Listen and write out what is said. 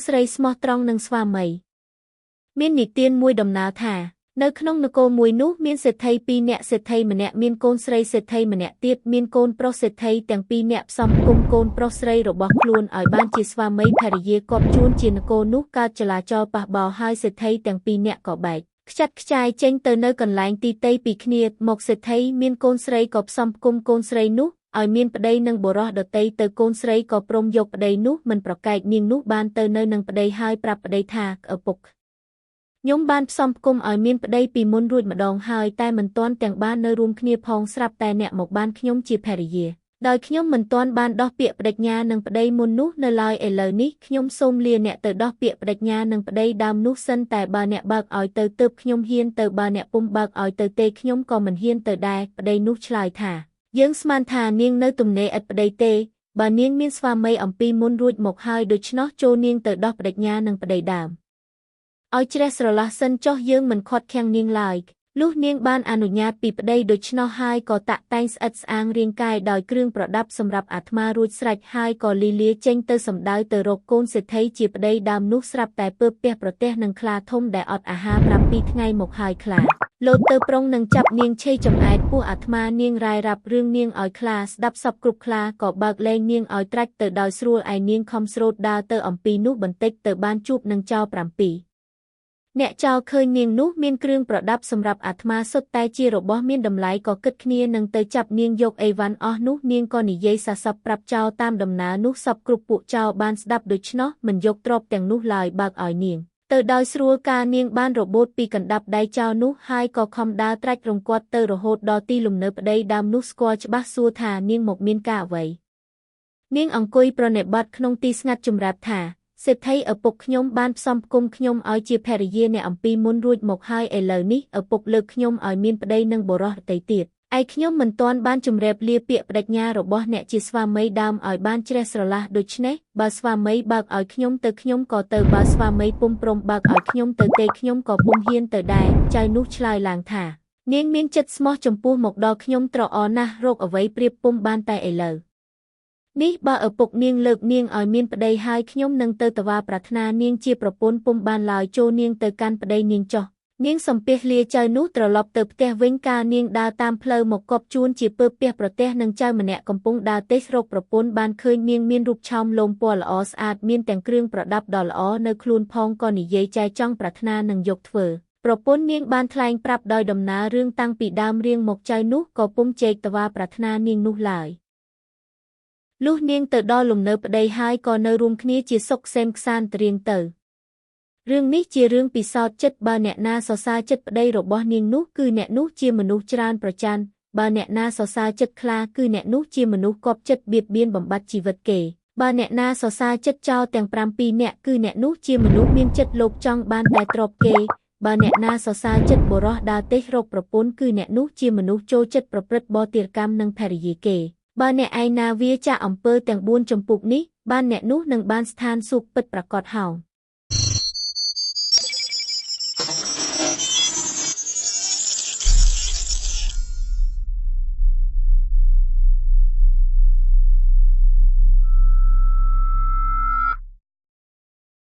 ស្រីស្មោះត្រង់នឹងស្វាមីមាននិទានមួយដំណើរថានៅក្នុងនគរមួយនោះមានសេដ្ឋីពីរនាក់សេដ្ឋីម្នាក់មានកូនស្រីសេដ្ឋីម្នាក់ទៀតមានកូនប្រុសសេដ្ឋីទាំងពីរនាក់ផ្សំផ្គុំកូនប្រុសស្រីរបស់ខ្លួនឲ្យបានជាស្វាមីភរិយាគប់ជួនជានគរនោះកើតចលាចលប៉ះបោហើយសេដ្ឋីទាំងពីរនាក់ក៏បែកខ្ចាត់ខ្ចាយចេញទៅនៅកន្លែងទីទៃពីគ្នាមកសេដ្ឋីមានកូនស្រីក៏ផ្សំផ្គុំកូនស្រីនោះឲ្យមានប្តីនិងបុរសដទៃទៅកូនស្រីក៏ព្រមយកប្តីនោះមិនប្រកែកនាងនោះបានទៅនៅនឹងប្តីហើយប្រាប់ប្តីថាឪពុកខ្ញុំបានផ្សំផ្គុំឲ្យមានប្តីពីមុនរួចម្ដងហើយតែមិនទាន់ទាំងបាននៅរួមគ្នាផងស្រាប់តែអ្នកមកបានខ្ញុំជាភរិយាដោយខ្ញុំមិនទាន់បានដោះពាក្យប្តេជ្ញានឹងប្តីមុននោះនៅឡើយឥឡូវនេះខ្ញុំសូមលាអ្នកទៅដោះពាក្យប្តេជ្ញានឹងប្តីដើមនោះសិនតែបើអ្នកបើកឲ្យទៅទើបខ្ញុំហ៊ានទៅបើអ្នកពុំបើកឲ្យទៅទេខ្ញុំក៏មិនហ៊ានទៅដែរប្តីនោះឆ្លើយថាយើងស្មានថានាងនៅទំនេរឥតប្តីទេបើនាងមានស្វាមីអំពីមុនរួចមកហើយដូច្នោះចូលនាងទៅដោះប្តេជ្ញានឹងប្តីដើមឲ្យជ្រះស្រឡះសិនចុះយើងមិនខាត់ខាំងនាងឡើយលុះនាងបានអនុញ្ញាតពីប្តីដូច្នោះហើយក៏តាក់តែងស្អិតស្អាងរាងកាយដោយគ្រឿងប្រដាប់សម្រាប់អាត្មារួចស្រេចហើយក៏លីលាចេញទៅសម្ដៅទៅរកកូនសេដ្ឋីជាប្តីដើមនោះស្រាប់តែពើពះប្រទះនឹងខ្លាធំដែលអត់អាហារ7ថ្ងៃមកហើយខ្លាលោតទៅប្រុងនឹងចាប់នាងឆេចំអែតពោះអាត្មានាងរាយរាប់រឿងនាងឲ្យខ្លាស្ដាប់សពគ្រប់ខ្លាក៏បើកលែងនាងឲ្យត្រាច់ទៅដោយស្រួលឯនាងខំស្រូតដើរទៅអំពីនោះបន្តិចទៅបានជួបនឹងចោរ7អ្នកចោរឃើញនាងនោះមានគ្រឿងប្រដាប់សម្រាប់អាត្មាសុទ្ធតែជារបស់មានតម្លៃក៏គិតគ្នានឹងទៅចាប់នាងយកអីវ៉ាន់អស់នោះនាងក៏និយាយសាសពប្រាប់ចោរតាមដំណើរនោះសពគ្រប់ពួកចោរបានស្ដាប់ដូច្នោះមិនយកទ្រព្យទាំងនោះឡើយបើកឲ្យនាងទៅដោយស្រួលការនាងបានរបូតពីកណ្ដាប់ដៃចោរនោះហើយក៏ខំដើរត្រាច់រង្គត់ទៅរហូតដល់ទីលំនៅប្តីដើមនោះស្គាល់ច្បាស់សួរថានាងមកមានការអ្វីនាងអង្គុយប្រណិប័តក្នុងទីស្ងាត់ចម្រាប់ថាសេដ្ឋីឪពុកខ្ញុំបានផ្សំផ្គុំខ្ញុំឲ្យជាភរិយាអ្នកអំពីមុនរួចមកហើយឥឡូវនេះឪពុកលើកខ្ញុំឲ្យមានប្តីនិងបុរសដទៃទៀតឯខ្ញុំមិនទាន់បានជម្រាបលាពាក្យប្តេជ្ញារបស់អ្នកជាស្វាមីដើមឲ្យបានជ្រះស្រឡះដូច្នេះបើស្វាមីបើកឲ្យខ្ញុំទៅខ្ញុំក៏ទៅបើស្វាមីពុំព្រមបើកឲ្យខ្ញុំទៅទេខ្ញុំក៏ពុំហ៊ានទៅដែរចៅនោះឆ្លើយឡើងថានាងមានចិត្តស្មោះចំពោះមកដល់ខ្ញុំត្រអល់ណាស់រកអ្វីប្រៀបពុំបានតែឥឡូវនេះបើឪពុកនាងលើកនាងឲ្យមានប្តីហើយខ្ញុំនឹងទៅតវ៉ាប្រាថ្នានាងជាប្រពន្ធពុំបានឡើយចូលនាងទៅកាន់ប្តីនាងចុះនាងសំពះលាចៅនោះត្រឡប់ទៅផ្ទះវិញកាលនាងដើរតាមផ្លូវមកគប់ជួនជាពើពះប្រទះនឹងចៅម្នាក់កំពុងដើរទេសរកប្រពន្ធបានឃើញនាងមានរូបឆោមលោមពណ៌ល្អស្អាតមានទាំងគ្រឿងប្រដាប់ដ៏ល្អនៅខ្លួនផងក៏និយាយចែចង់ប្រាថ្នានឹងយកធ្វើប្រពន្ធនាងបានថ្លែងប្រាប់ដោយដំណើររឿងតាំងពីដើមរៀងមកចៅនោះក៏ពុំជែកតវ៉ាប្រាថ្នានាងនោះឡើយលុះនាងទៅដល់លំនៅប្តីហើយក៏នៅរួមគ្នាជាសុខសេមខ្សាន្តរៀងទៅរឿងនេះជារឿងពិសោធន៍ចិត្តបើអ្នកណាសរសើរចិត្តប្តីរបស់នាងនោះគឺអ្នកនោះជាមនុស្សច្រើនប្រច័ណ្ឌបើអ្នកណាសរសើរចិត្តខ្លាគឺអ្នកនោះជាមនុស្សគប់ចិត្តបៀតបៀនបំបត្តិជីវិតគេបើអ្នកណាសរសើរចិត្តចោលទាំង7នាក់គឺអ្នកនោះជាមនុស្សមានចិត្តលោភចង់បានតែទ្រព្យគេបើអ្នកណាសរសើរចិត្តបុរសដើរទេសរកប្រពន្ធគឺអ្នកនោះជាមនុស្សចូលចិត្តប្រព្រឹត្តបទារកម្មនឹងភរិយាគេបើអ្នកឯណាវាចាកអំពើទាំង4ចំពុកនេះបានអ្នកនោះនឹងបានស្ថានសុខពិតប្រាកដហោង។